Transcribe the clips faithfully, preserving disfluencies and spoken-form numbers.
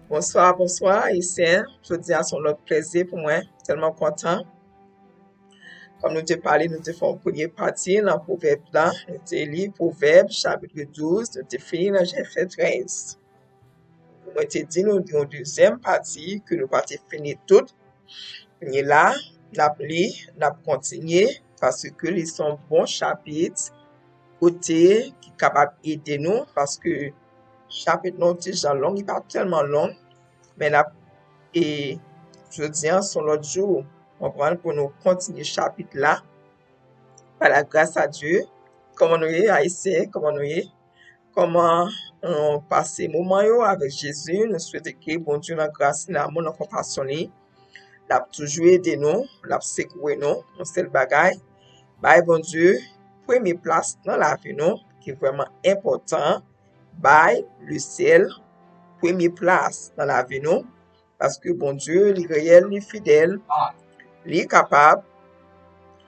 Bonswa, bonswa, Ayisyen. Jodi a se yon lòt plezi pou mwen. Tèlman kontan. Kòm nou te pale, nou te fè yon premye pati nan pwovèb la. Nou te li Pwovèb, chapit douz, nou te fini nan vèsè trèz. Mwen te di nou yon dezyèm pati ke nou pa te fini tout. Kounye la, n ap li, n ap kontinye, paske li se yon bon chapit, kote ki kapab ede nou, paske chapit nan yon ti jan long, li pa tèlman long, men n ap, e, jodi a, se yon lòt jou, konprann, pou nou kontinye chapit la, pa la gras a Dye. Kòman nou ye, Ayisyen? Kòman nou ye? Kòman nou pase moman yo avèk Jezi? Nou swete ke Bondye nan gras li, nan amou, nan konpasyon li, l ap toujou ede nou, l ap sekouwe nou. Yon sèl bagay, bay Bondye premye plas nan lavi nou, ki vrèman enpòtan. Bay lesyèl premye plas nan lavi nou, paske Bondye, li reyèl, li fidèl, li kapab,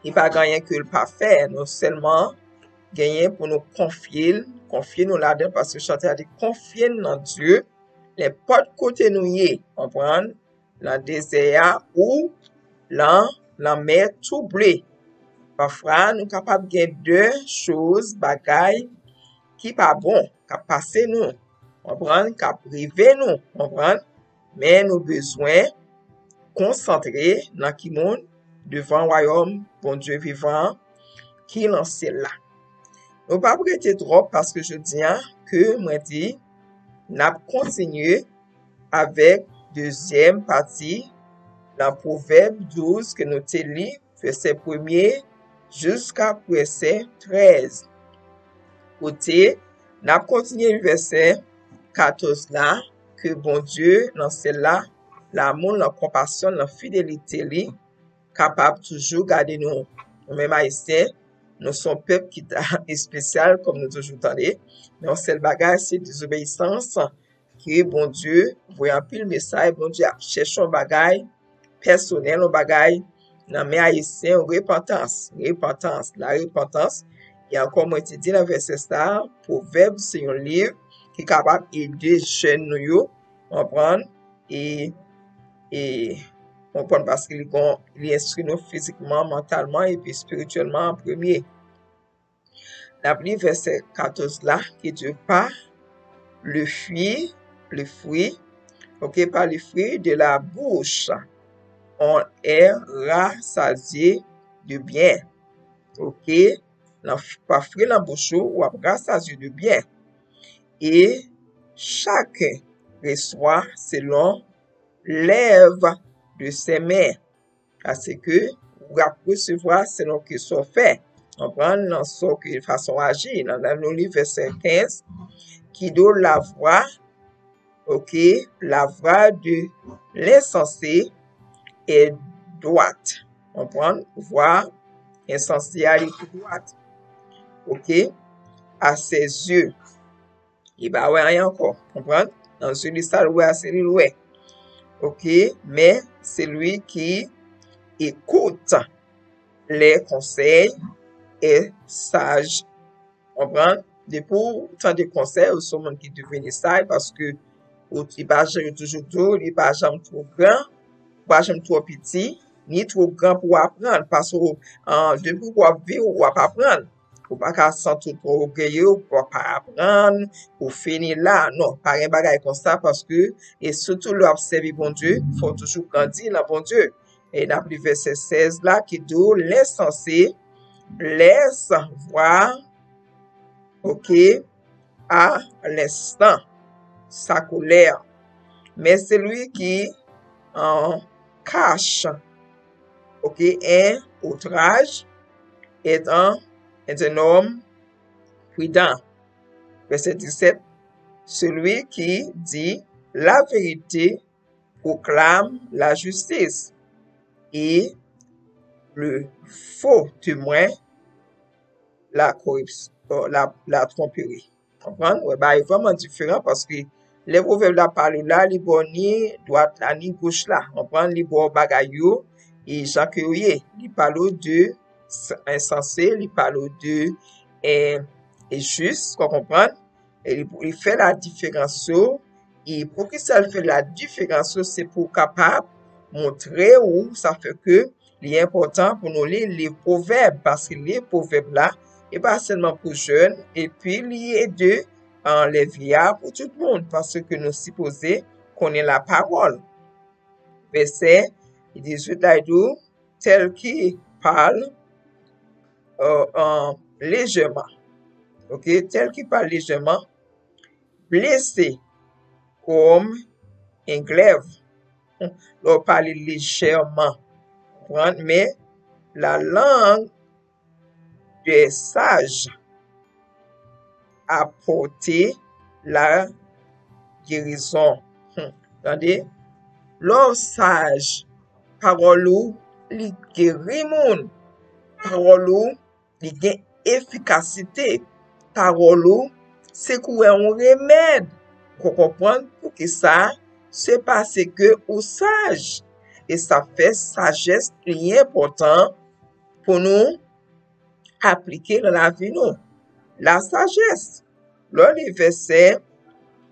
li pa gen anyen ke l pa fè. Nou sèlman genyen pou nou konfye l, konfye nou ladan, paske chante a di, "Konfye n nan Dye, nenpòt kote nou ye," konprann, nan dezè a ou nan lanmè touble. Pafwa, nou kapab gen de choz, bagay ki pa bon, k ap pase nou, konprann, k ap rive nou, konprann, men nou bezwen konsantre nan ki moun? Devan wayòm Bondye vivan an ki nan syèl la. Nou p ap rete twòp paske jodi a, ke mwen di, n ap kontinye avèk dezyèm pati nan Pwovèb douz ke nou te li, vèsè premye jiska vèsè trèz. Kote n ap kontinye vèsè katòz la, ke Bondye nan syèl la, lanmou l, nan konpasyon l, nan fidelite li, kapab toujou gade nou. Nou menm Ayisyen, nou se yon pèp ki ta espesyal, kòm nou toujou tande. Men yon sèl bagay, se dezobeyisans, ke Bondye voye anpil mesaj, Bondye ap chèche yon bagay pèsonèl, yon bagay nan men Ayisyen, repantans, repantans, la repantans. E ankò, mwen te di nan vèsè sa, Pwovèb se yon liv ki kapab ede jèn nou yo, konprann, e, e konprann paske li gon, li enstwi nou fizikman, mantalman, epi espirityèlman an premye. N ap li vèsè katòz la, ki di, "Par le fruit, le fruit, ok, par le fruit de la bouche, on est rassasié de bien." Ok, nan, pa fwi nan bouch ou, w ap rassasié de bien. Et chacun reçoit selon l'œuvre de ses mains. Paske w ap resevwa selon ke sa w fè. Konprann? Nan sa w ke fason w aji. Nan, nan nou li vèsè kenz, ki di w la voie, ok, la voie de l'insensé est droite. Konprann? Vwa ensansé a li tou dwat. Ok? À ses yeux. Li pa wè anyen ankò, konprann? Nan zye li, sa l wè a, se li l wè. Ok? Mais celui qui écoute les conseils est sage. Konprann? Depi w tande konsèy, ou se yon moun ki deveni saj, paske ou, li pa janm, yo toujou di w, li pa janm twò gran, ou pa janm twò piti, ni twò gran pou w aprann, paske, ah, depi w ap viv, w ap aprann. Ou pa ka santi w twò ogeye, ou pa aprann, ou fini la. Non, pa gen bagay konsa, paske, e sitou lè w ap sèvi Bondye, fò w toujou grandi nan Bondye. E n ap li vèsè sèz la ki di w, l'insensé laisse voir, ok, à l'instant sa colère. Mais celui qui en cache, ok, un outrage est un, est un homme prudent. Vèsè disèt, celui qui dit la vérité proclame la justice, et le faux témoin la corruption, la, la tromperie. Konprann? Wè, bagay vrèman diferan paske lè pwovèb la pale w la, li ba w ni dwat la, ni goch la. Konprann? Li ba w bagay yo, e jan ke yo ye. Li pale w de s-, ensanse, li pale w de, e, e jis, w konprann? E li, li fè la diferans yo, E poukisa l fè la diferans yo? Se pou w kapab montre w, sa fè ke li enpòtan pou nou li liv Pwovèb, paske liv Pwovèb la, e pa sèlman pou jèn, epi li ede an lèvi a pou tout moun, paske nou sipoze konnen lapawòl. Vèsè dizuit la, li di w, tel qu'il parle, euh, euh, légèrement. Ok, tel qu'il parle légèrement, blessé comme un glaive. Lè w pale lejèman, konprann, men la langue des sages apporte la guérison. Hmm. Tande, lè w saj, pawòl ou, li geri moun. Pawòl ou, li gen efikasite. Pawòl ou, se kou yon remèd. Ou konprann poukisa? Se paske ou saj. E sa fè sajès li enpòtan pou nou aplike nan lavi nou. La sajès. Lè w li vèsè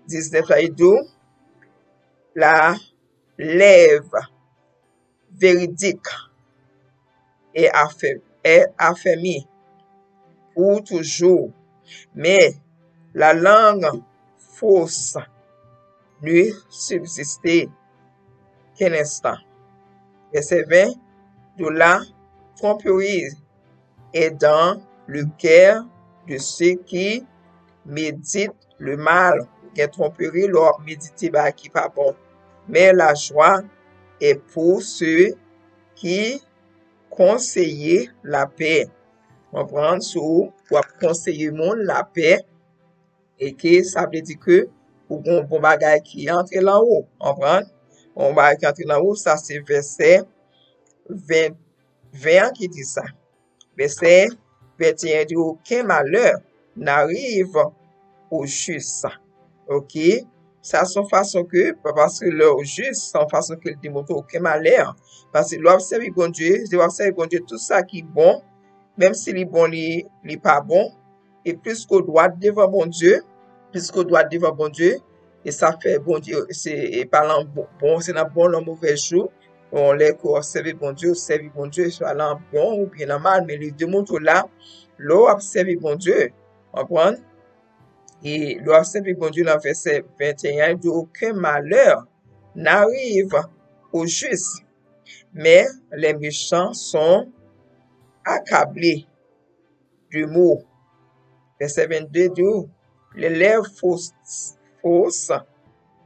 diznèf la, li di w, la lèv véridique est affer-, est affermi pour toujours, mais la langue fausse ne subsiste qu'un instant. Vèsè ven, de la tromperie est dans le cœur de ceux qui méditent le mal. Gen twonperi lè w ap medite bagay ki pa bon. Mais la joie est pour ceux qui conseillent la paix. Konprann, si w ap konseye moun lapè, e ke sa vle di ke ou gen yon bon bagay ki antre lan ou. Konprann? Yon bagay ki antre lan ou, sa se vèsè ven, ven an ki di sa. Vèsè venteyen di, aucun malheur n'arrive au juste. Ok? Sa se yon fason ke, pa paske lè w jis, se yon fason ke l demontre okenn malè. Paske lè w ap sèvi Bondye, lè w ap sèvi Bondye, tout sa ki bon, menm si li bon, li, li pa bon, e plis ke w dwat devan Bondye, plis ke w dwat devan Bondye, e sa fè Bondye, se, e pa lan bon, bon, se nan bon, lan movèz jou, bon, lè ke w ap sèvi Bondye, w sèvi Bondye, swa lan bon oubyen lan mal, men li demontre w la, lè w ap sèvi Bondye, konprann? E lè w ap sèvi Bondye nan vèsè venteyen an, li di, aucun malheur n'arrive au juste, mais les méchants sont accablés de maux. Vèsè vennde di w, les lèvres fausses, fausses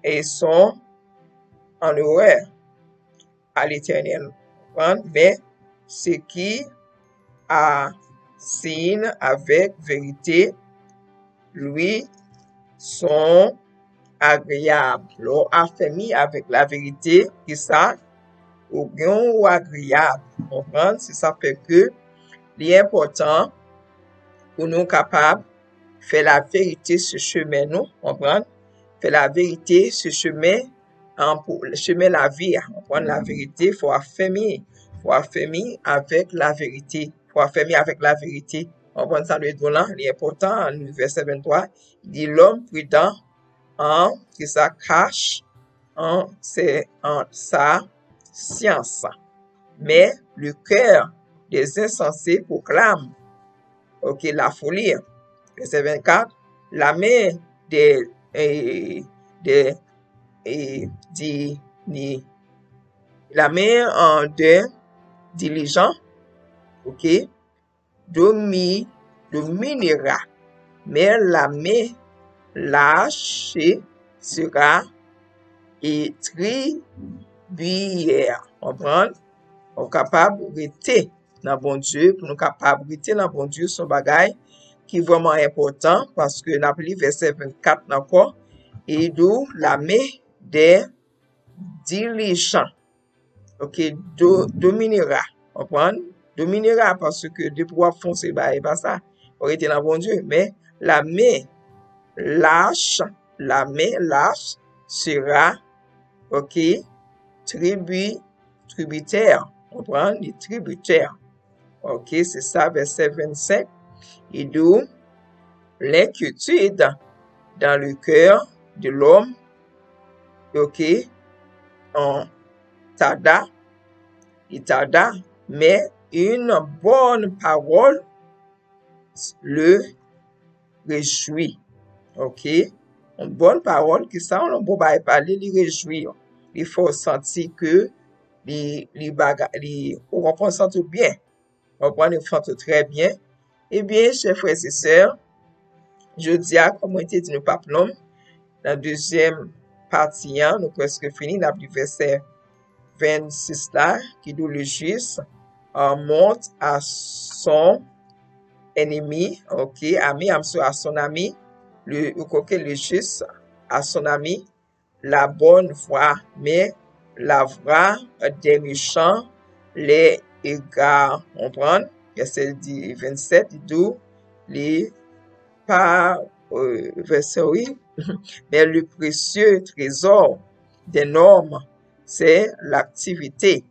et sont en horreur à l'Éternel. Konprann? Men, ceux qui assignent avec vérité lui sont agréables. Lè w afèmi avèk laverite, kisa? Ou gen w agreyab. Konprann? Se sa fè ke li enpòtan pou nou kapab fè laverite se chemen nou, konprann? Fè laverite se chemen an pou, chemen lavi a. Konprann? Laverite, fò afèmi. Fò afèmi avèk laverite. Fò afèmi avèk laverite. Konprann sa m vle di w lan? Li enpòtan, li vèsè venntwa, di, l'homme prudent en, kisa, cache en, c'est en sa science. Mais le cœur des insensés proclame, ok, la folie. Vèsè vennkat, la main des, eh, des, eh, di, ni, la main, euh, des diligents, ok, domi-, dominera, men lame lache sera etribiyè. Konprann? Ou kapab rete nan Bondye, pou nou kapab rete nan Bondye, se yon bagay ki vrèman enpòtan, paske n ap li vèsè vennkat ankò, e di w, lame dè dilijan. Ok, do-, dominera. Konprann? Dominera, paske depi w ap fonse bay, e pa sa. Ou rete nan Bondye. Men, lame lach, lame lach sera, ok, tribi-, tribitè. Konprann? Li tribitè. Ok, se sa, vèsè vennsenk. Li di w, l'inquiétude dans le cœur de l'homme Ok, on tarda, il tarda, mais une bonne parole le réjouit. Ok, on bòn pawòl ki sa, on bon bagay pale, li rejwi w. Li fè w santi ke li, li bagay, li, ou konprann, santi w byen. Ou konprann, ou santi w trè byen. Ebyen, chè frè e sè, jodi a, kòm mwen te di nou pa plonm, nan dezyèm pati a, nou prèske fini, n ap li vèsè vennsis la, ki di w le juste, euh, montre à son ennemi, ok, ami, I'm sorry, à son ami, le, ok, le juste, à son ami, la bonne voie, mais la voie des méchants les égare. Konprann? Vèsè di, vennsèt, li di w, li pa, euh, vèsè, wi, mais le précieux trésor d'un homme, c'est l'activité.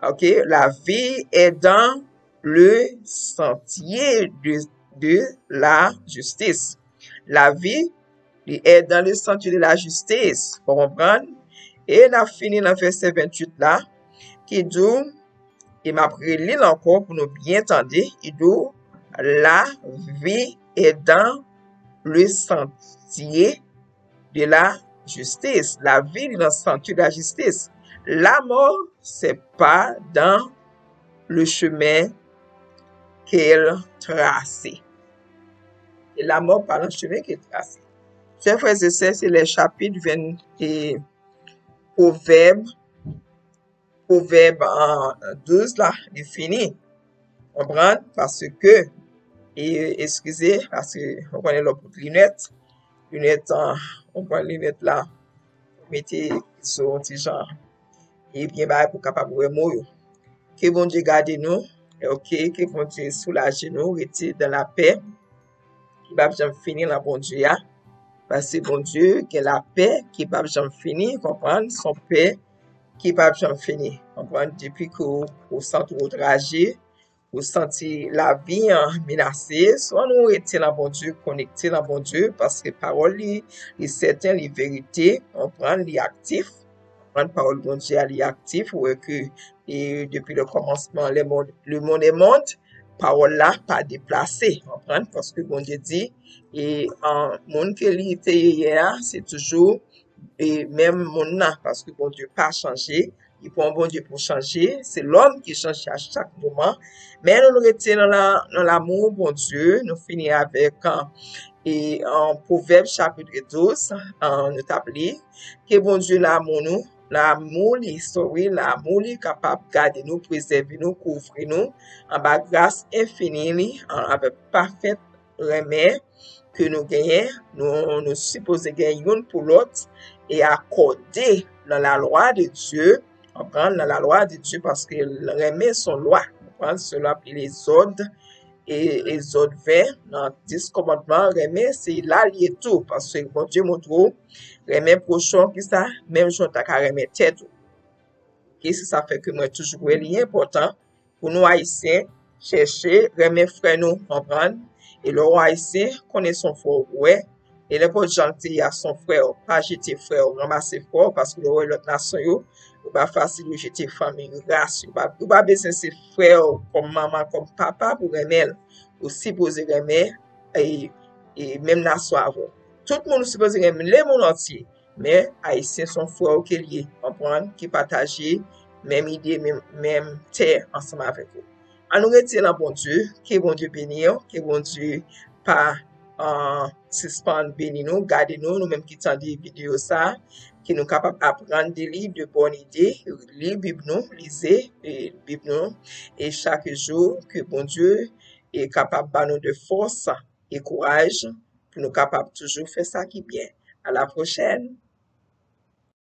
Ok, la vie est dans le sentier de, de la justice. La vie, li est dans le sentier de la justice. Ou konprann? E n ap fini nan vèsè venntuit la, ki di w, e m ap reli l ankò pou nou byen tande, li di w, la vie est dans le sentier de la justice. La vie dans le sentier de la justice. La mort, c'est pas dans le chemin qu'elle trace. Et la mort, pas dans le chemin qu'elle trace. Chè frè e sè, se le chapit ven, e Pwovèb, Pwovèb, euh, douz la, li fini. Konprann? Paske, e, eskize, paske, ou konnen lè w pot linèt, linèt, euh, ou pran linèt la, mete sou yon ti jan, e byen bagay pou w kapab wè mo yo. Ke Bondye gade nou, ok, ke Bondye soulaje nou, rete dan lapè, ki p ap janm fini nan Bondye a. Paske Bondye gen lapè ki p ap janm fini, konprann, se yon pè ki p ap janm fini, konprann, depi ke w, ou santi w outraje, ou santi lavi an menase, swa nou rete nan Bondye, konekte nan Bondye, paske pawòl li, li sèten, li verite, konprann, li aktif, konprann, pawòl Bondye a, li aktif, ou wè ke, e depi le kòmansman, le monde, le monde est monde, pawòl la pa deplase, konprann, paske Bondye di, e an, moun ke li te ye yè a, se toujou e menm moun nan, paske Bondye pa chanje, li pa yon Bondye pou chanje, se lòm ki chanje a chak moman. Men nou rete nan la, nan lamou Bondye, nou fini avèk, e, e, Pwovèb chapit douz, e, nou t ap li, ke Bondye lamou nou, lamou li, sorry, lamou li kapab gade nou, prezève nou, kouvri nou, anba gras enfini li, e, avèk pafèt renmen ke nou genyen, nou, nou sipoze gen youn pou lòt e akòde nan lalwa de Dye, konprann, nan lalwa de Dye, paske renmen se yon lwa, konprann, se lwa pi lezòd, e Ezòd ven, nan dis kòmandman, renmen se la li ye tou, paske Bondye montre w, renmen pwochen w, ki sa, menm jan w ta ka renmen tèt ou. Ok, se sa fè ke mwen toujou wè li enpòtan pou nou Ayisyen chèche renmen frè nou, konprann? E lè w Ayisyen, konnen se yon frè w wè, e nenpòt jan l te ye a, se yon frè w, pa jete frè w, ranmase frè w, paske lè w wè lòt nasyon yo, yo pa fasil, yo jete fanmi, ras, yo pa, yo pa bezwen se frè w kòm manman, kòm papa pou renmen l. Ou sipoze renmen, e, e menm nasyon avè w. Tout moun ou sipoze renmen, lemonn antye. Men, Ayisyen se yon frè w ke l ye, konprann, ki pataje menm ide, menm, menm tè ansanm avèk ou. Ann nou rete nan Bondye, ke Bondye beni w, ke Bondye pa, e, sispann beni nou, gade nou, nou menm ki tande videyo sa, ke nou kapab aprann de li de bòn ide, li Bib nou, lize, e, Bib nou, e chak jou, ke Bondye, e, kapab ba nou de fòs e kouraj pou nou kapab toujou fè sa ki byen. A la pwochèn!